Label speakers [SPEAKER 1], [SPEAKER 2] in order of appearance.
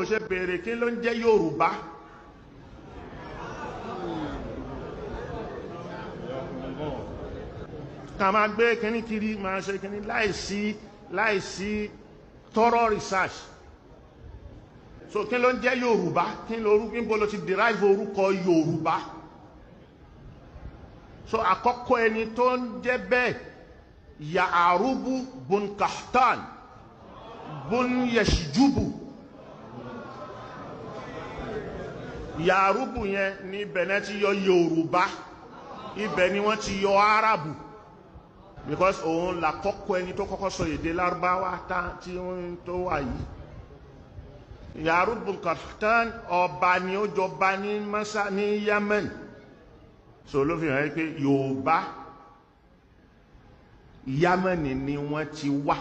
[SPEAKER 1] Ṣe béèrè kí ló ń jẹ́ Yorùbá? Ká máa gbé kíní kiri, máa ṣe kíní láìsí thorough research. So kí ló ń jẹ́ Yorùbá? Kí ló orúkọ, níbo ló ti derive orúkọ Yorùbá? So àkọ́kọ́ ẹni tó ń jẹ́ bẹ́ẹ̀, Ya'arubu bun Kahtan bun Yashijubu. Ya'arubu yẹn ní ibẹ̀ náà ti yọ Yorùbá, ibẹ̀ ni wọ́n ti yọ Árábù, because òun là kọ́kọ́ ẹni tó kọ́kọ́ sọ èdè Lárúbáwá tí wọ́n tó wà yìí. Ya'arubu bun Kahtan ọba ni ó jọba ní Masa ní Yemen. So ló fi hàn pé Yorùbá, Yámẹ́nì ni wọ́n ti wá.